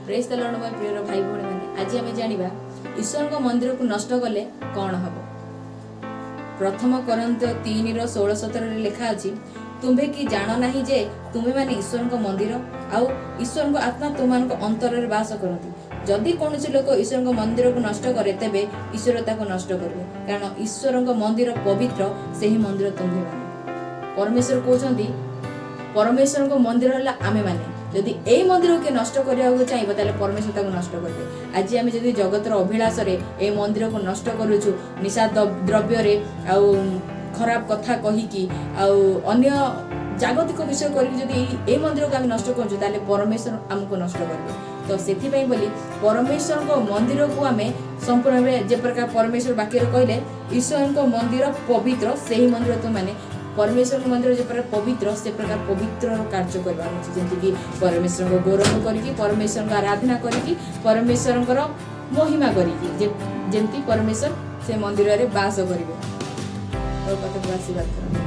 ପ୍ରେଜ୍ the Lord. ମୋ ପ୍ରିୟ ଭାଇ ଭଉଣୀମାନେ, ଆଜି ଆମେ ଜାଣିବା ଈଶ୍ୱରଙ୍କ ମନ୍ଦିରକୁ ନଷ୍ଟ କଲେ କ'ଣ ହେବ। ପ୍ରଥମ କରିନ୍ଥୀୟ 3ର 16-17ରେ ଲେଖା ଅଛି, "ତୁମ୍ଭେ କି ଜାଣ ନାହିଁ ଯେ ତୁମ୍ଭେମାନେ ଈଶ୍ୱରଙ୍କ ମନ୍ଦିର ଆଉ ଈଶ୍ୱରଙ୍କ ଆତ୍ମା ତୁମମାନଙ୍କ ଅନ୍ତରରେ ବାସ କରନ୍ତି? ଯଦି କୌଣସି ଲୋକ ଈଶ୍ୱରଙ୍କ ମନ୍ଦିରକୁ ନଷ୍ଟ କରେ, ତେବେ ଈଶ୍ୱର ତାକୁ ନଷ୍ଟ କରିବେ, କାରଣ ଈଶ୍ୱରଙ୍କ ମନ୍ଦିର ପବିତ୍ର, ସେହି ମନ୍ଦିର ତୁମ୍ଭେମାନେ।" ପରମେଶ୍ୱର କହୁଛନ୍ତି, ପରମେଶ୍ୱରଙ୍କ ମନ୍ଦିର ହେଲା ଆମେମାନେ। ଯଦି ଏଇ ମନ୍ଦିରକୁ କିଏ ନଷ୍ଟ କରିବାକୁ ଚାହିଁବ, ତାହେଲେ ପରମେଶ୍ୱର ତାକୁ ନଷ୍ଟ କରିବେ। ଆଜି ଆମେ ଯଦି ଜଗତର ଅଭିଳାଷରେ ଏଇ ମନ୍ଦିରକୁ ନଷ୍ଟ କରୁଛୁ, ନିଶା ଦ୍ରବ୍ୟରେ ଆଉ ଖରାପ କଥା କହିକି ଆଉ ଅନ୍ୟ ଜାଗତିକ ବିଷୟ କରିକି ଯଦି ଏଇ ମନ୍ଦିରକୁ ଆମେ ନଷ୍ଟ କରୁଛୁ, ତାହେଲେ ପରମେଶ୍ୱର ଆମକୁ ନଷ୍ଟ କରିବେ। ତ ସେଥିପାଇଁ ବୋଲି ପରମେଶ୍ୱରଙ୍କ ମନ୍ଦିରକୁ ଆମେ ସମ୍ପୂର୍ଣ୍ଣ ଭାବେ, ଯେ ପ୍ରକାର ପରମେଶ୍ୱର ବାକ୍ୟରେ କହିଲେ, ଈଶ୍ୱରଙ୍କ ମନ୍ଦିର ପବିତ୍ର, ସେହି ମନ୍ଦିର ତୁମମାନେ। ପରମେଶ୍ୱରଙ୍କ ମନ୍ଦିର ଯେ ପ୍ରକାର ପବିତ୍ର, ସେ ପ୍ରକାର ପବିତ୍ରର କାର୍ଯ୍ୟ କରିବାର ଅଛି। ଯେମିତିକି ପରମେଶ୍ୱରଙ୍କ ଗୌରବ କରିକି, ପରମେଶ୍ୱରଙ୍କ ଆରାଧନା କରିକି, ପରମେଶ୍ୱରଙ୍କର ମହିମା କରିକି, ଯେମିତି ପରମେଶ୍ୱର ସେ ମନ୍ଦିରରେ ବାସ କରିବେ। କଥାକୁ ଆଶୀର୍ବାଦ କରନ୍ତୁ।